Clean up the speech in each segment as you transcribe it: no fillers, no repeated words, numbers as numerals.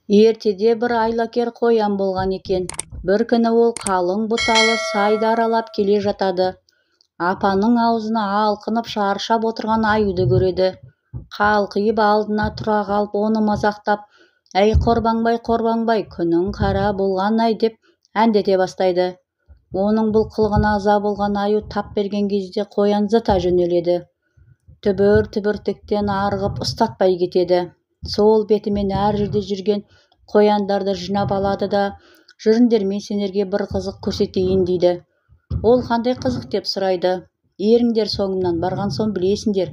Ертеде бір айлакер қоян болған екен. Бір күні ол қалың бұталы сайды аралап келе жатады. Апанның аузына алқынып шаршап отырған аюды көреді. Қалқиып алдына тұра қалып, оны мазақтап, «Әй, Қорбаңбай, Қорбаңбай, күнің қара болған-ай», деп әндете бастайды. Оның бұл қылығына ыза болған аю тап берген кезде қоян зыта жөнеледі. Түбір-түбір тіктен арғып ұстатпай кетеді. Сол бетімен әр жерде жүрген қояндарды жинап алады да, «Жүріңдер, мен сендерге бір қызық көрсетейін», – дейді. «Ол қандай қызық?» – деп сұрайды. «Еріңдер соңымнан, барған соң білесіңдер.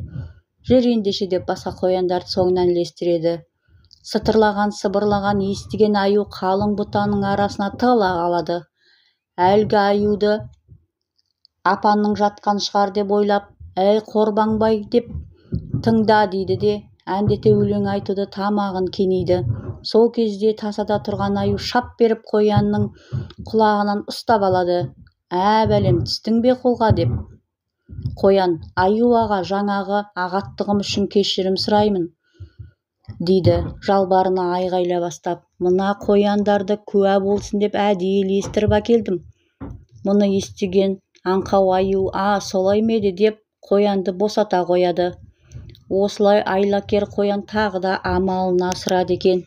Жүр ендеше», – деп басқа қояндарды соңынан ілестіреді. Сытырлаған, сыбырлаған естіген аю қалың бұтаның арасына тығыла қалады. Әлгі аюды апанның жатқан шығар деп ойлап, «Әй, Қорбаңбай, деп тыңда», – дейді де, әндете өлең айтуды тамағын кенейді. Сол кезде тасада тұрған аю шап беріп қоянның құлағынан ұстап алады. «Ә, бәлем, түстің бе қолға?» – деп. Қоян: «Аю аға, жаңағы ағаттығым үшін кешірім сұраймын», – дейді жалбарына айғайлай бастап. «Мына қояндарды куә болсын деп әдейі ілестіріп әкелдім». Мұны естіген аңқау аю: «А, солай ма еді?» – деп қоянды босата қояды. Осылай айлакер қоян тағы да амалын асырады екен.